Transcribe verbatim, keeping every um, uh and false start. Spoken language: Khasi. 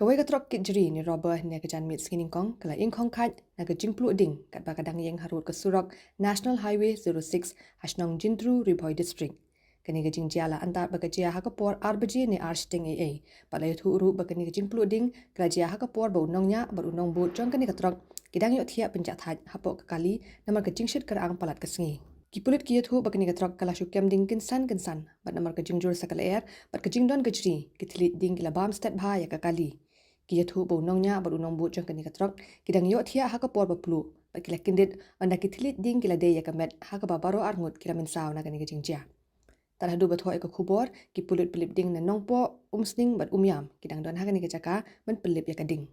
Kawei ka trok kit jri ne robber hynne ka janmiet sngi nyngkong ka la ingkhong khait na ka jingpluh ding katba ka dang ïeng harud ka surok National Highway zero six ha shnong Jyntru, Ri Bhoi District. Kane ka jingjia la antad ba ka jia ha ka por ar baje ne ar shiteng ei ei. Bad la ïathuh ruh ba kane ka jingpluh ding ka la jia ha ka por ba u nongñiah bad u nongbud jong kane ka trok ki dang ïohthiah pynjahthait hapoh ka kali namar ka jingshit kyrang palat ka sngi. Ki pulit ki ïathuh ba kane ka trok ka la shu kem ding kynsan kynsan bad namar ka jingjur sa ka lyer bad ka jingdon ka jri, ki thylliej ding ki la bam stet bha ïa ka kali. Ki ïathuh ba u nongñiah bad u nongbud jong kane ka trok ki dang ïohthiah ha ka por ba pluh bad ki la kyndit ynda ki thylliej ding ki la dei ïa ka met ha kaba baroh arngut ki la mynsaw na kane ka jingjia. Tad haduh ba thoh ïa ka khubor, ki pulit pynlip ding na Nongpoh, Umsning bad Umiam ki dang don ha kane ka jaka ban pynlip ïa ka ding.